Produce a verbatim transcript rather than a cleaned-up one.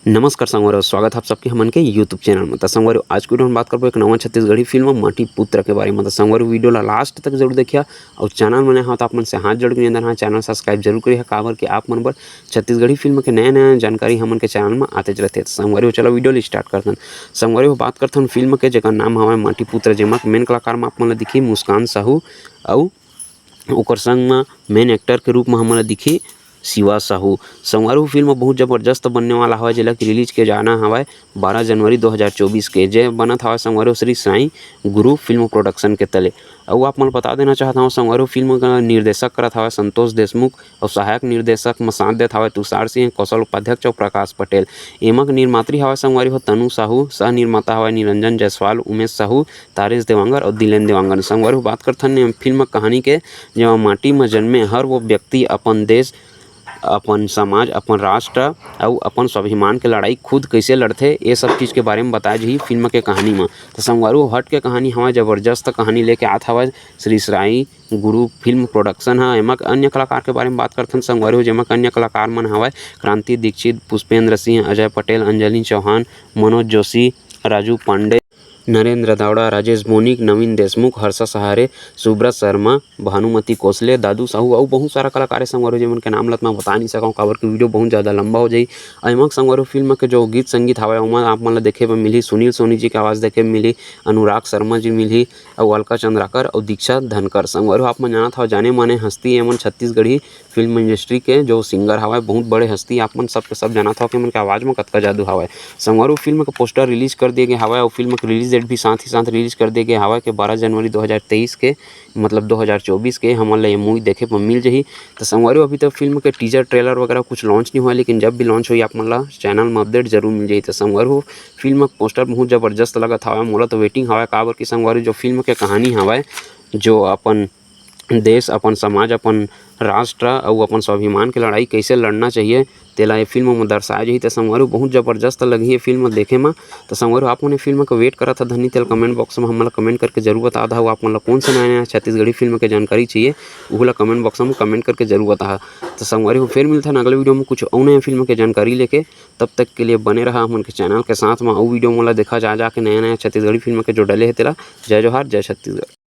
नमस्कार संगवारी हो, स्वागत है आप सबके हमन के YouTube चैनल में। तो संगवारी हो, आज के वीडियो में बात करबो एक नवा छत्तीसगढ़ी फिल्म माटी पुत्र के बारे में। तो संगवारी हो, वीडियो ला लास्ट तक जरूर देखिया और चैनल में नया हो तो आप मन से हाथ जोड़ के निवेदन है, चैनल सब्सक्राइब जरूर करिए, काबर कि आप मन बर छत्तीसगढ़ी फिल्म के नया नया जानकारी हमन के चैनल में आते रहते। तो संगवारी हो, चलो वीडियो ला स्टार्ट करथन। संगवारी हो, बात करथन फिल्म के, जेकर नाम हवय माटी पुत्र, जेमा मेन कलाकार में आप मन ला दिखी मुस्कान साहू अउ ओकर संग म मेन एक्टर के रूप म हमन ला दिखी शिवा साहू। संगवारी हो, फिल्म बहुत जबरदस्त बनने वाला हवय, जेला कि रिलीज किया जाना हवय बारह जनवरी दो हज़ार चौबीस के, जे बनत हवय संगवारी हो श्री साईं गुरु फिल्म प्रोडक्शन के तले। अउ आप मन ल बता देना चाहत हवं संगवारी हो, फिल्म का निर्देशक करत हवय संतोष देशमुख अउ सहायक निर्देशक म साथ देत हवय तुषार सिंह, कौशल उपाध्यक्ष अउ प्रकाश पटेल। एमा के निर्मात्री हवय संगवारी हो तनु साहू, सह निर्माता हवय निरंजन जायसवाल, उमेश साहू, तारेश देवांगन अउ दिलेन देवांगन। संगवारी हो, बात करथन फिल्म कहानी के, जेमा माटी म जन्मे हर वो व्यक्ति अपन देश, अपन समाज, अपन राष्ट्र अउ अपन स्वाभिमान के लड़ाई खुद कइसे लड़थे, ये सब चीज के बारे में बताए जाही फिल्म के कहानी म। तो संगवारी हो, हट के कहानी हवय, जबरदस्त कहानी लेके आत हवय श्री साईं गुरु फिल्म प्रोडक्शन ह। एमा के अन्य कलाकार के बारे में बात करथन संगवारी हो, जेमा के अन्य कलाकार मन हवय क्रांति दीक्षित, पुष्पेंद्र सिंह, अजय पटेल, अंजलि चौहान, मनोज जोशी, राजू पांडे, नरेंद्र दावड़ा, राजेश बोनिक, नवीन देशमुख, हर्षा सहारे, सुब्रत शर्मा, भानुमति कोसले, दादू साहू अउ बहुत सारा कलाकार हे संगवारी हो, जेमन के नाम ल त मैं बता नहीं सकंव, काबर कि वीडियो बहुत ज्यादा लंबा हो जाही। अउ एमा के संगवारी हो, फिल्म के जो गीत संगीत हवय, ओमा आप मन ल देखे बर मिलही, सुनील सोनी जी के आवाज देखे बर मिलही, अनुराग शर्मा जी मिलही, अउ अलका चंद्राकर अउ दीक्षा धनकर। संगवारी हो, आप मन जानत हव, जाने माने हस्ती एमन छत्तीसगढ़ी फिल्म इंडस्ट्री के जो सिंगर हवय, बहुत बड़े हस्ती, आप मन सबके सब जानत हव कि एमन के आवाज म कतका जादू हवय। संगवारी हो, फिल्म के पोस्टर रिलीज कर दिए गए हवय अउ फिल्म के रिलीज डेट भी साथ ही साथ रिलीज कर दिए गए हवय कि बारह जनवरी दो हज़ार तेईस के, मतलब दो हज़ार चौबीस के हमन ल ये मूवी देखे बर मिल जाही। तो संगवारी हो, अभी तक फिल्म के टीजर ट्रेलर वगैरह कुछ लॉन्च नहीं हुआ, लेकिन जब भी लॉन्च होही, आप मन ला चैनल में अपडेट जरूर मिल जाही। तो संगवारी हो, फिल्म के पोस्टर बहुत जबरदस्त लगत हवय, मोला तो वेटिंग हवय, काबर कि संगवारी हो, जो फिल्म के कहानी हवय, जो अपन देश, अपन समाज, अपन राष्ट्र अउ अपन स्वाभिमान के लड़ाई कइसे लड़ना चाहिए, तेला ये फिल्म म दर्शाए जाही। त संगवारी हो, बहुत जबरदस्त लगही ये फिल्म देखे म। त संगवारी हो, आप मन ये फिल्म के वेट करत ह धनी, तेला कमेंट बॉक्स म हमन ला कमेंट करके जरूर बता दहा। आप मन ला कौन सा नया नया छत्तीसगढ़ी फिल्म के जानकारी चाहिए, उहू ला कमेंट बॉक्स म कमेंट करके जरूर बता। त संगवारी हो, फिर मिलथन अगले वीडियो में कुछ अउ नया फिल्म के जानकारी लेके। तब तक के लिए बने रहा हमन के चैनल के साथ म। अउ वीडियो मोला देखा जा जाके नया नया छत्तीसगढ़ी फिल्म के जो डले हे तेला। जय जोहार, जय छत्तीसगढ़।